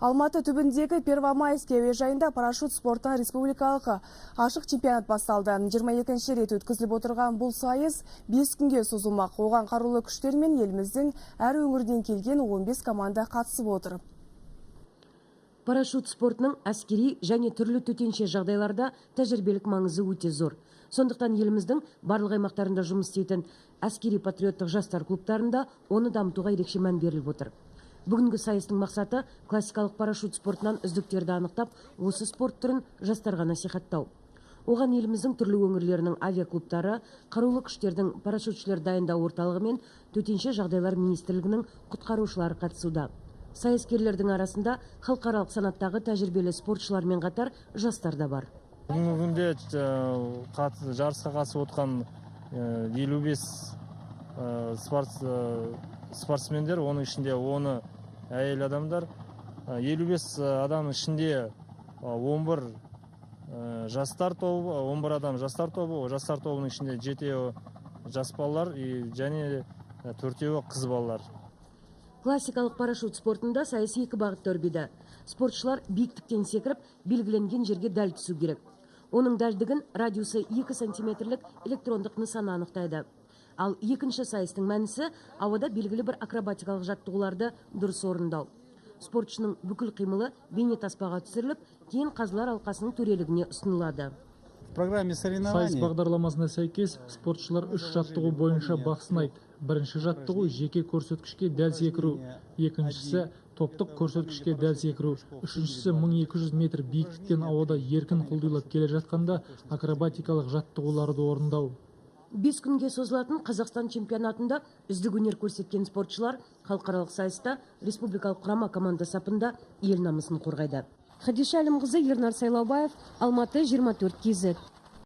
Алматы түбіндегі Первомайский әуежайында парашют спортынан республикалық ашық чемпионат басталды. 22-ші рет өткізіліп отырған бұл сайыс 5 күнге созылмақ. Оған қарулы күштер мен еліміздің әр өңірінен келген 15 команда қатысып отыр. Парашют спортының әскери және түрлі төтенше жағдайларда тәжірибелік маңызы өте зор. Сондықтан еліміздің барлық аймақтарында жұмыс істейтін әскери патриоттық жастар клубтарында оны дамытуға ерекше мән беріліп отыр. Бүгінгі сайыстың мақсаты классикалық парашют спортынан үздіктерді анықтап, осы спорт түрін жастарға насихаттау. Оған еліміздің түрлі өңірлерінің авиаклубтары, қарулы күштердің парашютшілер дайындау орталығы мен төтенше жағдайлар министрлігінің құтқарушылары қатысуда. Сайыскерлердің арасында халықаралық санаттағы тәжірибелі спортшылармен қатар жастар да бар. Бүгінгі күнде жарысқа қатысып отқан 55 спортсмендер, оның ішінде 10-ы әйел адамдар. 55 адамның ішінде 11 жастар тобы, 11 адам жастар тобы, жастар тобының ішінде 7-еуі жас балалар және 4-еуі қыз балалар. Классикалық парашют спортында сайыс екі бағытта өрбиді. Спортшылар биіктіктен секіріп, белгіленген жерге дәл түсу керек. Оның дәлдігін радиусы 2 сантиметрлік электрондық нысана анықтайды. Ал екінші сайыстың мәнісі ауада белгілі бір акробатикалық жаттығуларды дұрыс орындау. Спортшының бүкіл қимылы бейнетаспаға түсіріліп, кейін қазылар алқасының төрелігіне ұсынылады. В программе соревнований Сайыс бағдарламасына сәйкес спортшылар 3 жаттығу бойынша бақ сынайды. Бірінші жаттығу жеке көрсеткішке дәл секіру, екіншісі топтық көрсеткішке дәл секіру, үшіншісі 1200 метр биіктіктен ауада еркін құлдилап келе жатқанда акробатикалық жаттығуларды орындау. 5 күнге созылатын Қазақстан чемпионатында үздік өнер көрсеткен спортшылар халықаралық сайыста республикалық құрама команда сапында ел намысын қорғайды. Хадиша Әлімқызы, Ернар Сайлаубаев, Алматы, 24 KZ.